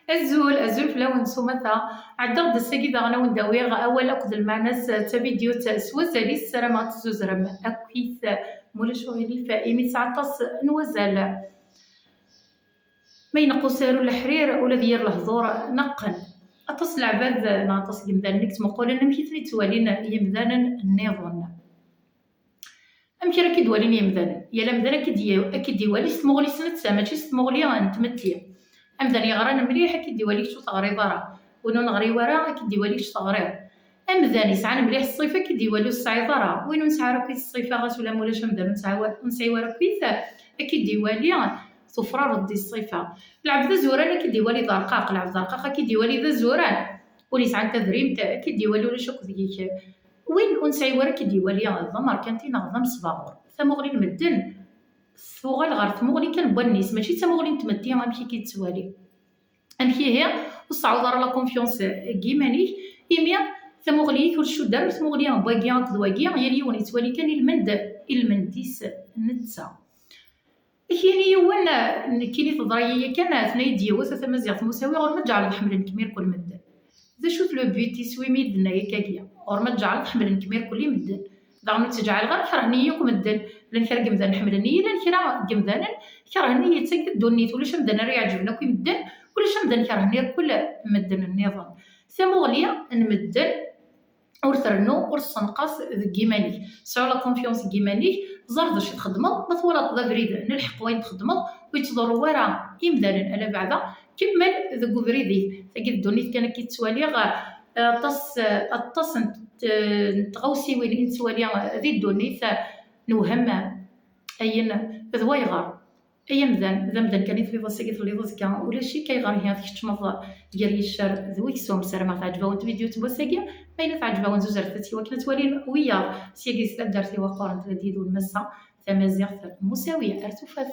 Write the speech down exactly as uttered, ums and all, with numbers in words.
Azul, azul fell-awen s umata. Ɛeddaɣ-d ass-agi daɣen a wen-d-awiɣ awal akked lmeɛna-s d tavidyut s wazal-is, ssarameɣ ad tezzuzzrem akkit, ma ulac uɣilif, imi tesɛa aṭas n wazal. Ma ineqq usaru leḥrir, ula d yir lehdur neqqen. Aṭas n leɛbad neɣ aṭas n yimdanen i yettmuqulen amek i ten-id-ttwalin yimdanen nniḍen. Amek ara k-id-walin yimdanen? Yal amdan ad k-id-, ad k-id-iwali s tmuɣli-s netta, mačči s tmuɣli n tmetti. Amdan yeɣran mliḥ ad k-id-iwali kečč ur teɣriḍ ara. Win ur neɣri wara ad k-id-iwali kečč teɣriḍ. Amdan yesɛan mliḥ ṣṣifa ad k-id-iwali ur tesɛiḍ ara. Win ur nesɛi ara akkit ṣṣifa, ɣas ula ma ulac amdan ur nesɛi wa-, ur nesɛi wara akkit, ad k-id-iwali tufrareḍ di ṣṣifa. Lɛebd azuran ad k-id-iwali d arqaq, lɛebd arqaq ad k-id-iwali d azuran. Win yesɛan tadrimt ad k-id-iwali ulac akk deg-k. Win ur nesɛi wara ad k-id-iwali d amerkanti neɣ d amesbaɣur. Tamuɣli n medden tuɣal ɣer tmuɣli kan n wallen-is, mačči d tamuɣli n tmetti amek i k-id-tettwali. Amek ihi ur tseɛɛuḍ ara la confiance deg yiman-ik, imi tamuɣli-ik ur tcudd ara ɣer tmuɣli n wagi akked wagi, yal yiwen yettwali kan ilmend, ilmend-is netta. Ad k-yini yiwen, nekkini teḍra-yi yakan, tenna-yi-d yiwet, a tamaziɣt Musawi, ɣur-m ad tǧeɛleḍ ḥemmlen-kem irkul medden. D acu-t le but-is, wimi i d-tenna yakkagi? Ɣur-m ad tǧeɛleḍ ḥemmlen-kem irkul i medden. Daɣen ur tt-ǧeɛleɣ ara kerhen-iyi akk medden. Llan kra n yimdanen ḥemmlen-iyi, llan kra n yimdanen kerhen-iyi. D tagi ddunit, ulac amdan ara iɛeǧben akk i medden, ulac amdan kerhen irkul medden nniḍen. Tamuɣli n medden ur trennu, ur tessenqas deg yiman-ik. Sɛu la confiance deg yiman-ik, ẓer d acu i txeddmeḍ, ma twalaḍ d abrid n lḥeqq wayen txeddmeḍ, ur yettḍurru ara imdanen ala beɛda, kemmel deg ubrid-ik. Tagi d ddunit kan akka i tt-ttwaliɣ, aṭas, aṭas n t-, n tɣawsiwin i nettwali di ddunit, newhem ayen d wayɣer. Ay amdan, d amdan kan i telliḍ ass-agi, telliḍ azekka ulac-ik, ayɣer ihi ad tkeččmeḍ gar yiccer d weksum? Ssarameɣ teɛǧeb-awen tvidyut n wass-agi. Ma yella teɛǧeb-awen, zuzret-tt i wakken ad twalin wiyaḍ. Syagi si taddart-iw qqaren-d Ladid Ulmassa, tamaziɣt Musawi. Ar tufat.